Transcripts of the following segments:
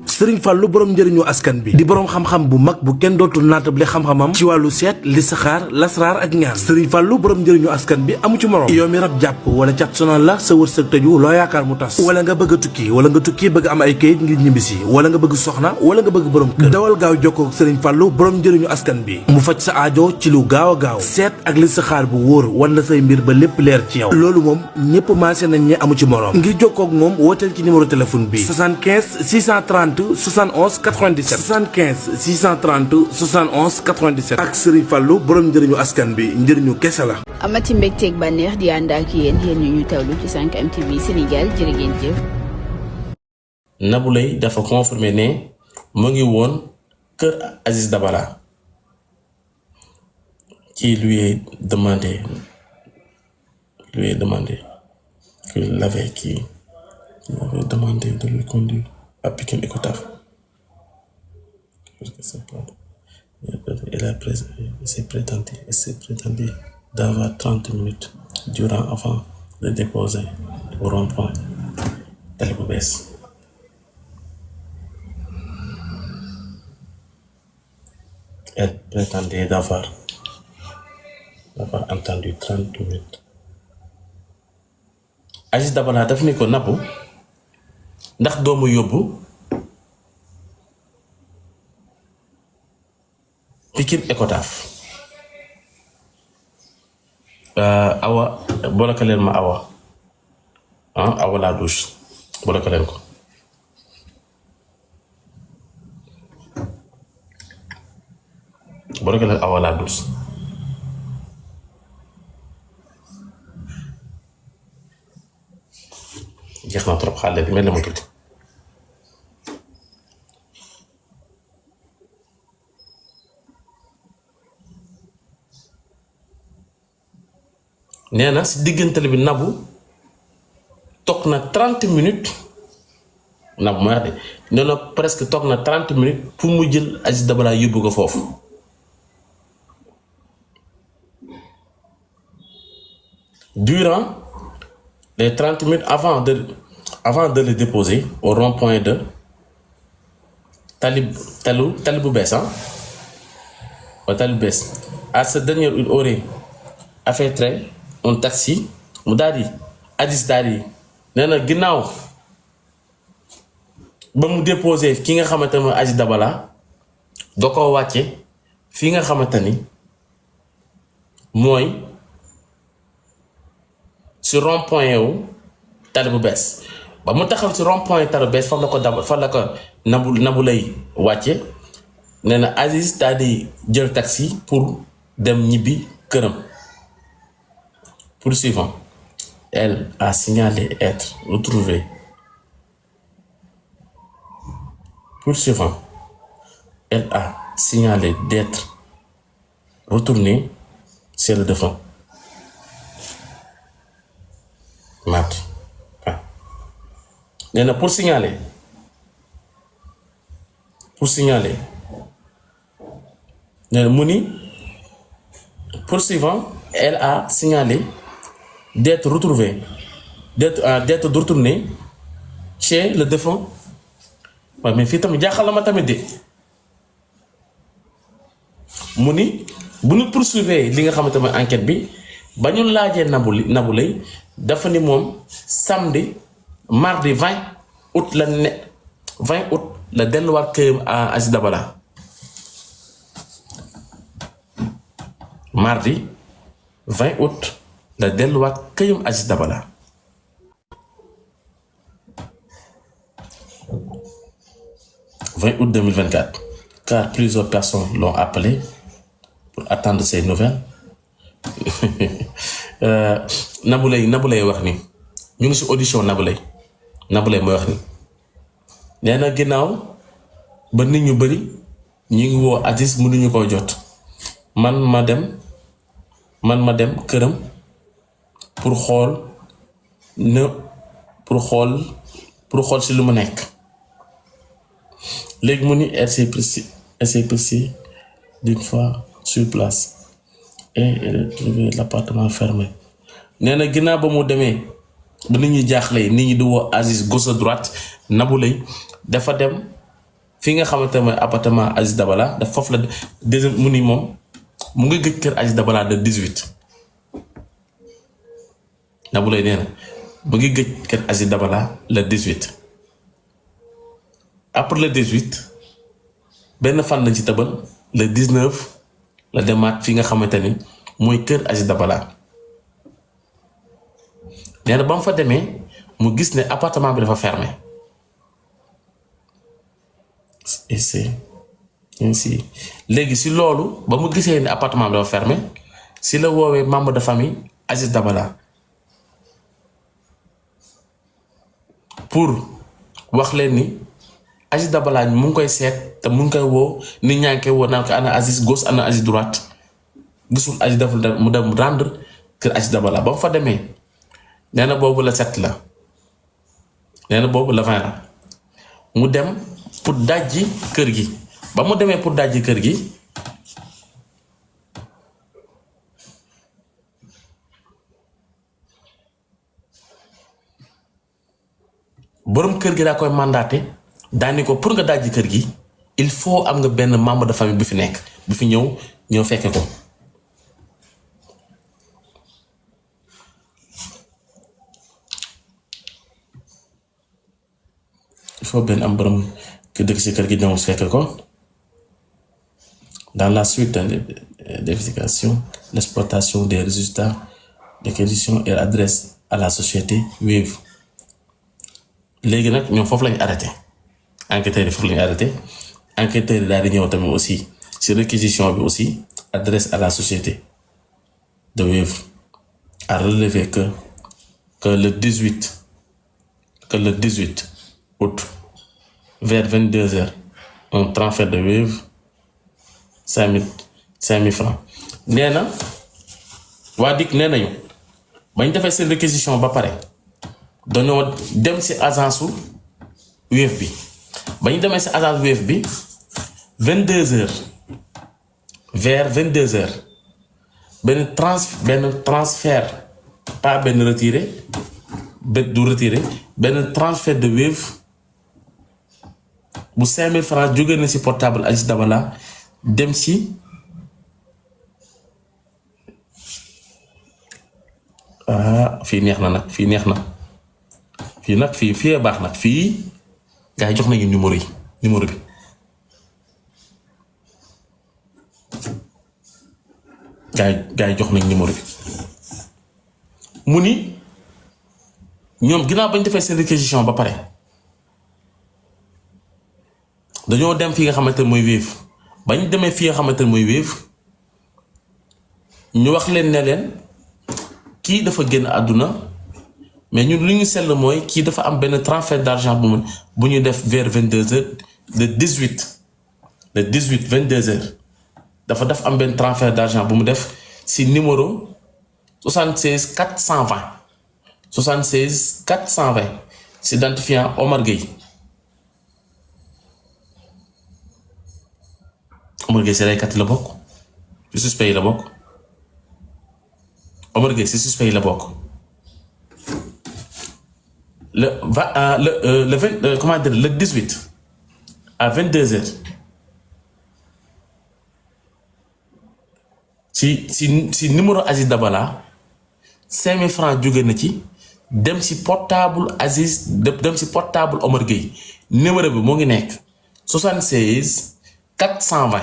Serigne Fallou borom njëriñu askan bi di borom xam-xam bu mag bu kenn dootul naatable xam-xamam ci wàllu seet listixaar lasraar ak ñaan Serigne Fallou borom njëriñu askan bi amu ci morom yow mi rab jàpp wala cat sonal la sa wërsëg tëju loo yaakaar mu tas wala nga bëgg a tukki wala nga tukki bëgg am ay kayit ngir ñibbisi wala nga bëgg soxna wala nga bëgg borom kër dawal gaaw jokkoo ak Serigne Fallou borom njëriñu askan bi mu faj sa aajo ci lu gaaw a gaaw seet ak listixaar bu wóor wan la say mbir ba lépp leer ci yow loolu moom ñëpp maase nañ ñi amu ci morom ngir jokkoo ak moom wooteel ci numéro téléphone bi 75 630 71 97 75 630 71 97 ak Serigne Fallou borom njëriñu askan bi njëriñu kese la. amati mbégteeg bànneex di ànd ak yéen ñu tawlu ci 5M TV Sénégal jërë ngeen jëf. Nabou Leye dafa confirmé ne mu ngi woon kër Aziz Dabala qui lui est demandé qu'il avait demandé de lui conduire à Pikine Icotaf. Il s'est prétendu d'avoir 30 minutes avant de déposer au rond-point Tali bu bees. Elle prétendait d'avoir entendu 30 minutes. Aziz Dabala daf ni ko Nabou ndax doomu yóbbu Pikine Icotaf awa bolaka leen ma awa awa la douche bolaka leen ko bolaka leen awa la douche jeex na trop xale bi mel na ma tuuti nee na si diggante bi Nabou toog na 30 minutes Nabou mooy wax de nee na presque toog na 30 minutes pour mu jël Aziz Dabala yóbbu ko foofu durant les 30 minutes avant de le déposer au rond-point de Tali bu bees Tali bu bees à ce dernier il aurait affecté un taxi mu daal di Aziz daal di nee na ginnaaw ba mu déposé ki nga xamante ne Aziz Dabala doo ko wàcce fii nga xamante ni mooy si rond-point wu Tali bu bees ba mu taxaw si rond-point Tali bu bees fan la ko Nabou Leye wàcce nee na Aziz daal di jël taxi pour dem ñibbi këram. Poursuivant, elle a signalé être retrouvée. Poursuivant, elle a signalé d'être retournée chez le défunt. Mardi. Pour signaler. Poursuivant, elle a signalé d'être retrouvée, d'être retournée chez le défunt. Ouais, mais fii tamit jaaxal na ma tamit de mu ni bu ñu poursuivre li nga xamante ne enquête bi ba ñu laajee Nabou Leye dafa ni moom samedi mardi 20 août la delluwaat këram à Aziz Dabala mardi 20 août la delluwaat këram Aziz Dabala août 2024 car plusieurs personnes l'ont appelé pour attendre ces nouvelles. Nabou Leye wax ni ñu ngi ci audition Nabou Leye mooy wax ni nee na ginnaaw ba nit ñu bari ñu ngi woo Aziz mënuñu koo jot man ma dem këram pour xool ci lu mu nekk léegi mu ni elle s'est prise d'une fois sur place et elle a trouvé l'appartement fermé. nee na ginnaaw ba mu demee ba nit ñi jaaxle nit ñi di woo Aziz gauche à droite Nabou Leye dafa dem fi nga xamante ne mooy appartement Aziz Dabala daf foofu la deuxième mu ni moom mu ngi gëj kër Aziz Dabala le 18 Nabou Leye nee na mu ngi gëj kër Aziz Dabala le 18 après le 18 benn fan lañ ci tëbal le 19 la demaat fi nga xamante ni mooy kër Aziz Dabala nee na ba mu fa demee mu gis ne appartement bi dafa fermé et c'est ainsi léegi si loolu ba mu gisee ne appartement bi dafa fermé si la woowee membre de famille Aziz Dabala pour wax leen ni Aziz Dabala mu ngi koy seet te mu ngi koy woo nit ñaa ngi koy woo naan ko ana Aziz gauche ana Aziz droite gisul Aziz deful mu dem rendre kër Aziz Dabala ba mu fa demee nee na boobu la 7 la nee na boobu la 20 la mu dem pour dajji kër gi ba mu demee pour dajji kër gi borom kër gi daa koy mandaté daani ko pour nga dajji kër gi il faut am nga benn membre de famille bi fi nekk bi fi ñëw fekke ko il faut benn am borom ki dëkk ci kër gi ñëw fekke ko dans la suite de l'investigation l'exploitation des résultats des conditions et l'adresse à la société Wave léegi nag ñoom foofu lañu arrêté enquêteurs yi foofu lañu arrêté enquêteurs yi daal di ñëw tamit aussi ci réquisition bi aussi adresse à la société de Wave a relevé que le 18 août vers 22h un transfert de Wave 5 000 francs nee na waa DIC nee nañu bañ defee seen réquisition ba pare dañoo dem ci agence su Wave bi ba ñu demee ci agence Wave bi 22h vers 22h benn transfert pas benn retiré du retiré benn transfert de Wave bu 5000 francs jóge na ci portable Aziz Dabala dem ci fii neex na nag fii neex na. fii nag fii baax nag fii gars yi jox nañu numéro bi gars yi jox nañu numéro bi mu ni ñoom ginnaaw bañ defee seen réquisition ba pare dañoo dem fi nga xamante ne mooy Wave bañ demee fi nga xamante ne mooy Wave ñu wax leen ne leen kii dafa génn àdduna mais ñun li ñu seetlu mooy kii dafa am benn transfert d'argent bu ñu def vers 22h le 18 22h dafa def am benn transfert d'argent bu mu def ci numéro 76 420 s'identifiant Omar Gueye ci reykat yi la bokk ci suspect yi la bokk Omar Gueye ci suspect yi la bokk. le 18 à 22h ci numéro Aziz Dabala 5000 francs jóge na ci dem ci portable Aziz dem ci portable Omar Gueye numéro bi moo ngi nekk 76 420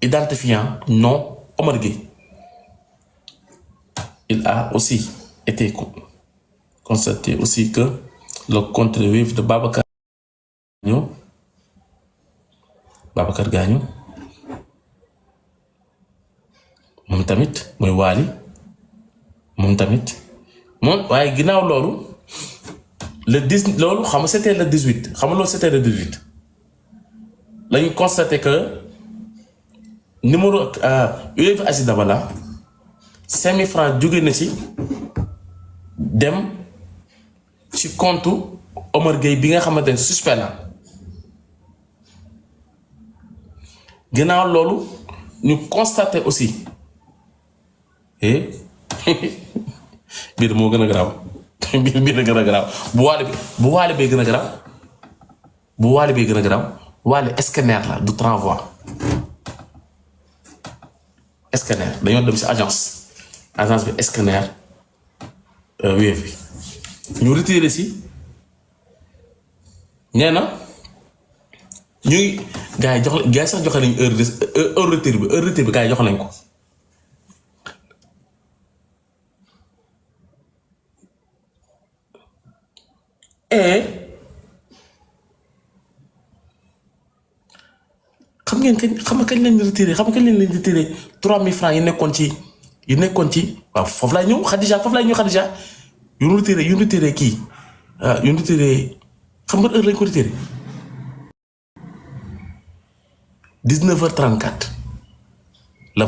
identifiant nom Omar Gueye. Il a aussi été constaté aussi que le compte Wave de Babacar Gagnon moom tamit mooy Wally moom tamit moom waaye ginnaaw loolu le 10 loolu xam nga c'était le 18 xam nga loolu c'était le 18 lañu constaté que numéro Wave Aziz Dabala 5000 francs jóge na ci dem ci compte Omar Gueye bi nga xamante ne suspect la ginnaaw loolu ñu constaté aussi biir moo gën a garaaw biir a gën a garaaw bu waale bee gën a garaaw bu Wally bi gën a garaaw Wally scanner la du tranvoi scanner dañoo dem si agence bi scanner Wave bi ñu retiré si nee na ñuy gars yi sax joxe nañ heure retire bi gars yi jox nañ ko xam nga kañ lañ retiré 3000 francs yi nekkoon ci waaw foofu laay ñëw Khadija yu ñu retiré kii yu ñu retiré xam nga heure lañ ko retiré 19h34 le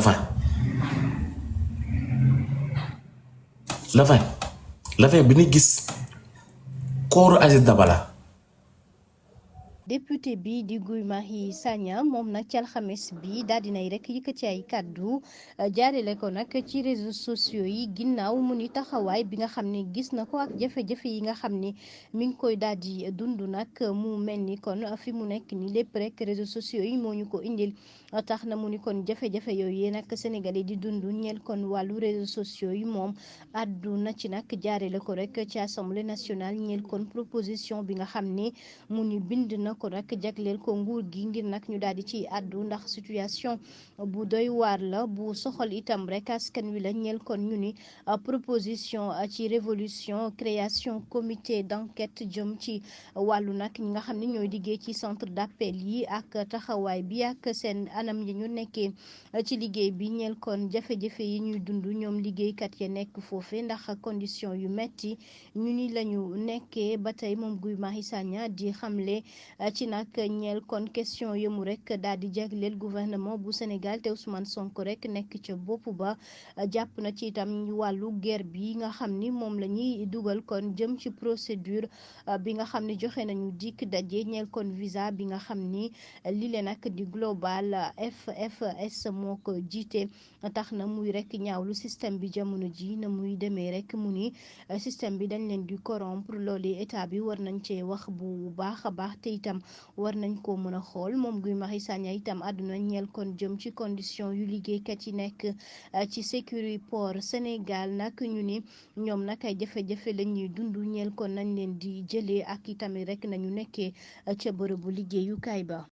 20 bi ñu gis kooru Aziz Dabala. député bi di Guy Marius Sagna moom nag ci alxames bi daal dinay rek yëkkati ay kàddu jaarale ko nag ci réseaux sociaux yi ginnaaw mu ni taxawaay bi nga xam ne gis na ko ak jafe-jafe yi nga xam ni mi ngi koy daal di dund nag mu mel ni kon fi mu nekk ni lépp rek réseaux sociaux yi moo ñu ko indil tax na mu ni kon jafe-jafe yooyu nag Sénégal yi di dund ñeel kon wàllu réseaux sociaux yi moom àddu na ci nag jaarale ko rek ci assemblée nationale ñeel kon proposition bi nga xam ni mu ni bind na ko nag jagleel ko nguur gi ngir nag ñu daal di ci àddu ndax situation bu doy waar la bu soxal itam rek askan wi la ñeel kon ñu ni proposition ci révolution création comité d'enquête jëm ci wàllu nag ñi nga xam ne ñooy liggéey ci centre d'appel yi ak taxawaay bi ak seen anam yi ñu nekkee ci liggéey bi ñeel kon jafe-jafe yi ñuy dund ñoom liggéeykat ya nekk foofe ndax condition yu metti ñu ni lañu nekkee ba tey moom Guy Marius Sagna di xamle ci nag ñeel kon question yëmu rek daal di jagleel gouvernement bu Sénégal te Ousmane Sonko rek nekk ca bopp ba jàpp na ci itam wàllu guerre bi nga xam ni moom la ñuy dugal kon jëm ci procédure bi nga xam ni joxe nañu dikk daje ñeel kon visa bi nga xam ni lile nag di global FFS moo ko jiite tax na muy rek ñaawlu système bi jamono ji na muy demee rek mu ni système bi dañ leen di corrompre loolu état bi war nañ cee wax bu baax a baax te itam war nañ ko mën a xool moom Guy Marius Sagna itam àdduna ñeel kon jëm ci condition yu liggéeykat yi nekk ci sécurité port Sénégal nag ñu ni ñoom nag ay jafe-jafe la ñuy dund ñeel kon nañ leen di jëlee ak itamit rek nañu nekkee ca bërëbu liggéeyukaay ba.